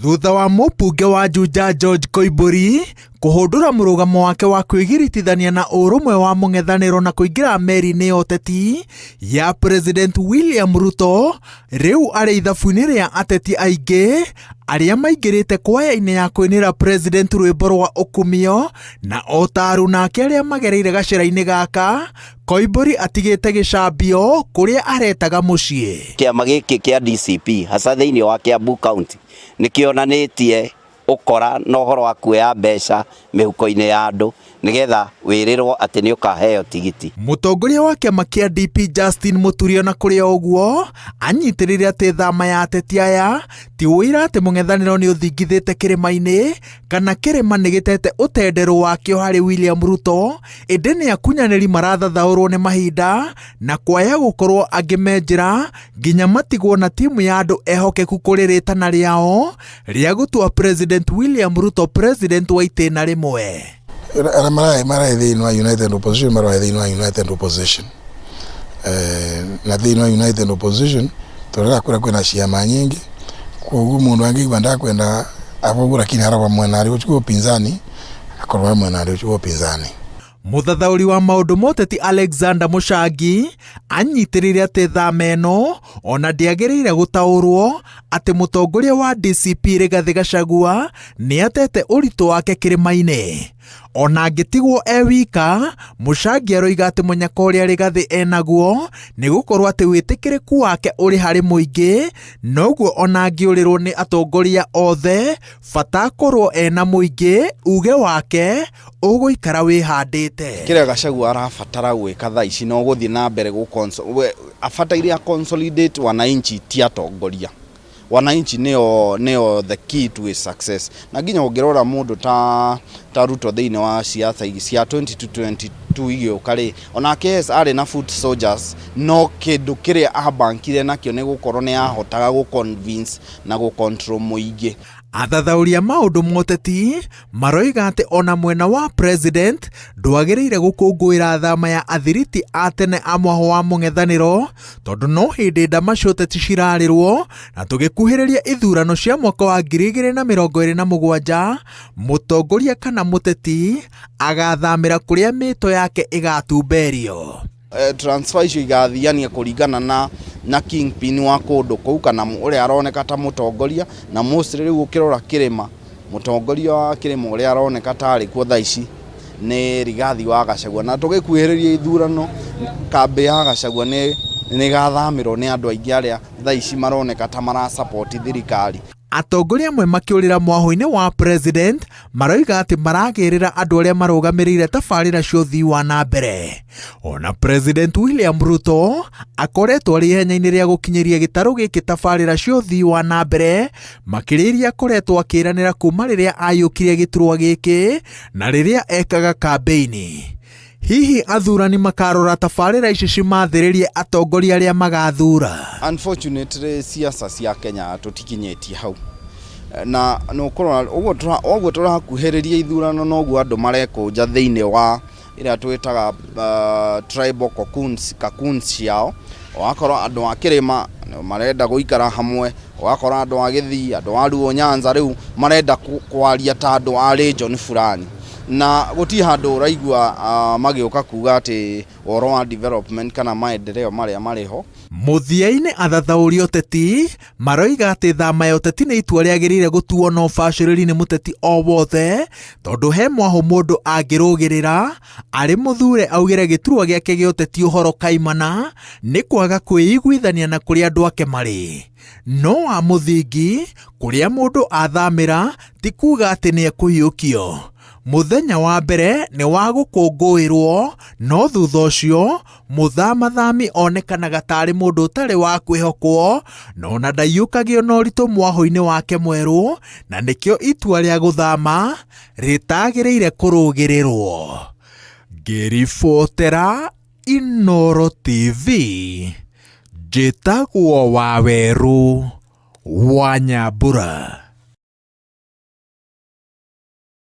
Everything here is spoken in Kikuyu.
Thutha wa mũmbunge wa Juja George Koimbũri kũhũndũra mũrũgamo wake wa kwĩgiritithania na ũrũmwe wa mũng'ethanĩro na kũingĩra meri-inĩ ya ũteti ya President William Ruto, rĩu arĩ ithabu-inĩ rĩa ateti aingĩ arĩa maingĩrĩte kwaya-inĩ ya kũinĩra President rwĩmbo rwa ũkumio, na o ta aruna ake arĩa magereire gacĩra-inĩ gaka, Koimbũri atigĩte gĩcambio kũrĩa aretaga mũciĩ. Kĩama gĩkĩ kĩa DCP hasa thĩinĩ wa Kiambu County nĩ kĩonanĩtie ũkora na ũhoro wa kuoya mbeca mĩhuko-inĩ ya andũ nĩgetha wĩrĩrwo atĩ nĩ ũkaheo tigiti. Mũtongoria wa kĩama kĩa DP Justin Mũturi ona kũrĩ o ũguo anyitĩrĩire atĩ thama ya ateti aya ti ũira atĩ mũng'ethanĩro nĩ ũthingithĩte kĩrĩma-inĩ kana kĩrĩma nĩ gĩtete ũtenderũ wakĩo harĩ William Ruto, ĩndĩ nĩ akunyanĩri marathathaũrwo nĩ mahinda na kwaya gũkorwo angĩ me njĩra nginya matigwo na timu ya andũ ehokeku kũrĩ rĩtana rĩao rĩa gũtua President William Ruto president wa itĩna rĩmwe. Arĩa mararĩ mararĩ thĩinĩ wa United Opposition mararĩ thĩinĩ wa United Opposition na thĩinĩ wa United Opposition tũrera kũrĩa kwĩna ciama nyingĩ koguo mũndũ angĩigua ndakwenda abogũ lakini araba mwena arĩ ũcio upinzani akorwo mwena arĩ ũcio upinzani. Mũthathaũri wa maũndũ ma ũteti Alexander Mũchangi anyitĩrĩire atĩ thama ĩno ona ndĩagĩrĩire gũtaũrwo atĩ mũtongoria wa DCP Rigathĩ Gachagua nĩ atete ũritũ wake kĩrĩma-inĩ. Ona angĩtigwo e wika, Mũchangi aroiga atĩ mũnyaka ũrĩa Rigathĩ enaguo nĩ gũkorwo atĩ wĩtĩkĩrĩku wake ũrĩ harĩ mũingĩ, noguo ona angĩũrĩrwo nĩ atongoria othe bata akorwo ena mũingĩ uge wake ũgũikara wĩhandĩte. Kĩrĩa Gachagua arabatara gwĩka thaa ici no gũthiĩ na mbere abataire a consolidate wananchi ti atongoria. Wananchi nĩo the key to his success. Na nginya ũngĩrora mũndũ ta Ruto thĩinĩ wa siasa cia 2222 igĩũka rĩ, onake yes arĩ na foot soldiers, no kĩndũ kĩrĩa abankire nakĩo nĩ gũkorwo nĩ ahotaga gũ convince na gũ control mũingĩ. Athathaũri a maũndũ ma ũteti maroiga atĩ ona mwena wa president ndwagĩrĩire gũkũngũĩra thama ya athiriti a tene a mwahũ wa mũng'ethanĩro tondũ no hĩndĩ ndama cia ũteti cirarĩrwo na tũgĩkuhĩrĩria ithurano cia mwaka wa 2027 mũtongoria kana mũteti agathamĩra kũrĩa mĩto yake ĩgatumberio. Transfer icio igathiania kũringana na kingpin wa kũndũ kũu kana ũrĩa aroneka ta mũtongoria, na mostly rĩu ũkĩrora kĩrĩma mũtongoria wa kĩrĩma ũrĩa aroneka ta arĩ kuo thaa ici nĩ Rigathi wa Gachagua, na tũgĩkuhĩrĩria ithurano kambĩ ya Gachagua nĩ ĩgathamĩrwo nĩ andũ aingĩ arĩa thaa ici maroneka ta marasupport thirikari. Atongoria amwe makĩũrĩra mwahũ-inĩ wa president maroiga atĩ maragĩrĩra andũ arĩa marũgamĩrĩire tabarĩra cia ũthii wa na mbere. Ona President William Ruto akoretwo arĩ ihenya-inĩ rĩa gũkinyĩria gĩtarũ gĩkĩ tabarĩra cia ũthii wa na mbere makĩria iria akoretwo akĩranĩra kuma rĩrĩa ayũkirie gĩturwa gĩkĩ na rĩrĩa ekaga kambĩini. Hihi athurani makarora tabarĩra ici cimathĩrĩrie atongoria arĩa magathura? Unfortunately siasa cia Kenya tũtikinyĩtie hau, na nũkũrora ũguo tũrakuhĩrĩria ithurano noguo andũ marekũnja thĩinĩ wa ĩrĩa twĩtaga tribal cocoons ciao. Ũgakora andũ a kĩrĩma marenda gũikara hamwe, ũgakora andũ a Gĩthii, andũ a Luo Nyanza rĩu marenda kwaria ta andũ a region fulani, na gũtirĩ handũ ũraigua magĩũka kuga atĩ ũhoro wa development kana maendeleo marĩa marĩ ho. Mũthia-inĩ athathaũri ũteti maroiga atĩ thama ya ũteti nĩ itua rĩagĩrĩire gũtuo na ũbacĩrĩri nĩ mũteti o wothe tondũ he mwahũ mũndũ angĩrũgĩrĩra arĩ mũthure augĩre gĩturwa gĩake gĩa ũteti ũhoro kaimana nĩ kwaga kwĩiguithania na kũrĩa andũ ake marĩ. No wa mũthingi kũrĩa mũndũ athamĩra ti kuga atĩ nĩ ekũhiũkio. Mũthenya wa mbere nĩ wa gũkũngũĩrwo no thutha ũcio mũthamathami onekanaga tarĩ mũndũ ũtarĩ wa kwĩhokwo na ona ndaiyũkagio na ũritũ mwahũ-inĩ wake mwerũ, na nĩkĩo itua rĩa gũthama rĩtagĩrĩire kũrũgĩrĩrwo. Ngĩribotera Inooro TV, njĩtagwo Wawerũ wa Nyambura.